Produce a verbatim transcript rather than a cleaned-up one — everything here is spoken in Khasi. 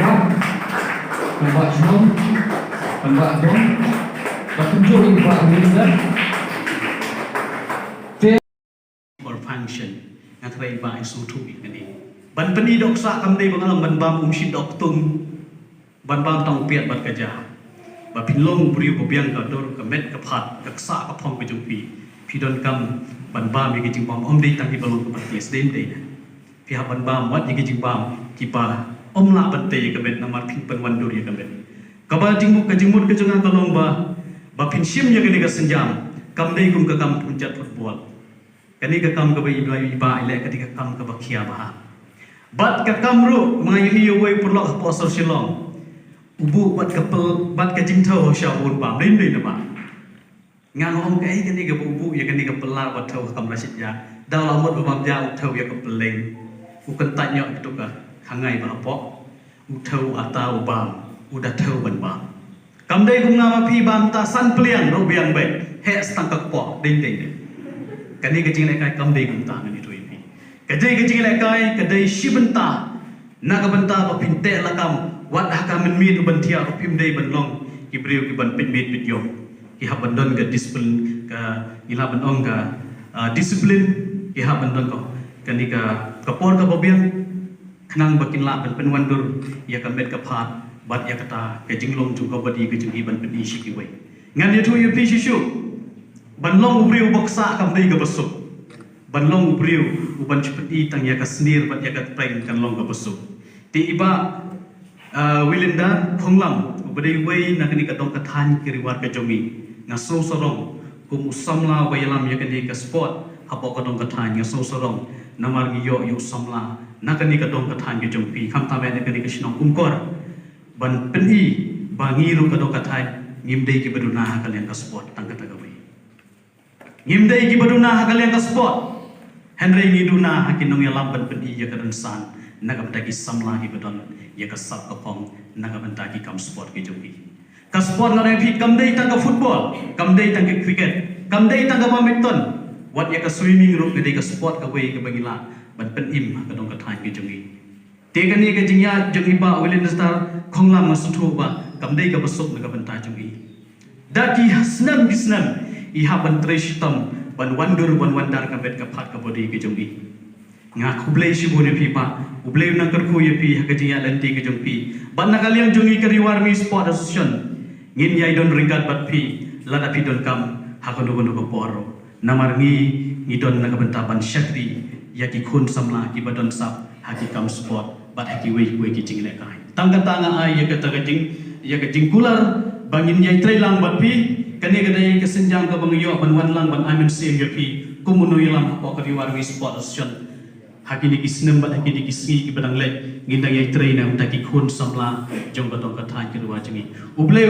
Nang ba shnong, nang ba dong, ba kumjuh ïa ba minister. Te or function, nga kyrpad ba ai sngewthuh ïa kane. Ban pyni dohksa kam dei ba nga long ban bam um shit dok tung, ban bam tang u piat bad ka ja. Ba phin long u briew ba biang ka dur, ka met ka phad, ka ksa ka phong ka jong phi. Phi donkam ban bam ïa ki jingbam, ym dei tang ki ba long ka party, sdei ym dei. Phi hap ban bam wat ïa ki jingbam kiba ym lah ban tei ïa ka met namar phin pynwandur ïa ka met. Kaba jingmut, ka jingmut ka jong nga ka long ba, ba phin shim ïa kane ka sienjam, kam dei kum ka kam pynjot football. Kane ka kam kaba i ba, i ba i leh, kane ka kam kaba khia bha. Bad ka kam ruh, ma nga ïohi ïa uwei u paralok hapoh sor Shillong. U buh bad ka pel, bad ka jingthew ha sha bun bam, dei dei na ba. Nga nga ong kaei kane kaba u buh ïa kane ka pela ba thew ha kamra shitja. Da la mut ba bam ja u thew ïa ka peleng. U kyntait ñiah kito ka khangai ba hapoh. U thew ata u bam, u da thew ban bam. Kam dei kum nga ma phi bam ta san pliang ruh biang beit. Heh stang ka kpoh, ding ding ding. Kane ka jinglehkai kam dei kumta ngan ïathuh ïa phi. Ka dei ka jinglehkai, ka dei shi bynta. Na ka bynta ba phin teh lakam, wat ha ka mynmiet u ban thiah ruh phim dei ban long ki briew ki ban pynmiet pynïoh. Ki hap ban don ka discipline, ka ngi lah ban ong ka, ah, discipline, ki hap ban don ka, kane ka, ka por kaba biang, khnang ba kin lah ban pynwandur ïa ka met ka phad bad ïa kata ka jinglong jong ka body ka jong i ban pyni sha kiwei. Ngan ïathuh ïa phi shisha, ban long u briew u bok sah kam dei kaba suk. Ban long u briew u ban shu pyni tang ïa ka snier bad ïa ka tpeng kan long kaba suk. Te i Bah, ah, Willinder Khonglam, uba dei uwei na kane ka dong ka thaiñ Ri War ka jong ngi. Nga sngewsarong kum u samla uba ïalam ïa kane ka sport hapoh ka dong ka thaiñ, nga sngewsarong namar ngi ïoh ïa u samla na kane ka dong ka thaiñ ka jong phi, khamtam na kane ka shnong Umkor, ban pyni ba ngi ruh ka dong ka thaiñ ngim dei kiba duna ha ka liang ka sport tang kata kawei. Ngim dei kiba duna ha ka liang ka sport. Hynrei ngi duna ha ki nongïalam ban pyni ïa ka rynsan na ka bynta ki samla kiba don ïa ka sap ka phong na ka bynta ki kam sport ki jong ki. Ka sport nga ong ïa phi kam dei tang ka football, kam dei tang ka cricket, kam dei tang ka badminton. Wat ïa ka swimming ruh ka dei ka sport kawei kaba ngi lah ban pynim ha ka dong ka thaiñ ki jong ngi. Te kane ka jingïaid jong i Bah Willinder Khonglam nga sngewthuh ba kam dei kaba suk na ka bynta jong i. Da ki snem ki snem i hap ban trei shitom ban wandur ban wandar ka met ka phad ka body ka jong i. Nga khublei shibun ïa phi Bah, U Blei un nang kyrkhu ïa phi ha ka jingïaid lynti ka jong phi. Bad na ka liang jong i ka Ri War Army Sport Association ngin ïai don ryngkat bad phi lada phi donkam ha kano kano ka por. Namar ngi, ngi don na ka bynta ban shakri ïa ki khun samla kiba don sap ha ki kam sport bad ha kiwei kiwei ki jinglehkai. Tang kata nga ai ïa kata ka jing, ïa ka jingkular ba ngin ïai trei lang bad phi. Kane ka dei ka sienjam kaba ngi ïoh ban wan lang ban ai mynsiem ïa phi kum u nongïalam hapoh ka Ri War Army Sport Association. Ha kine ki snem bad ha kine ki sngi kiba dang leit ngin dang ïai trei na ka bynta ki khun samla jong ka dong ka thaiñ ka Ri War jong ngi. U Blei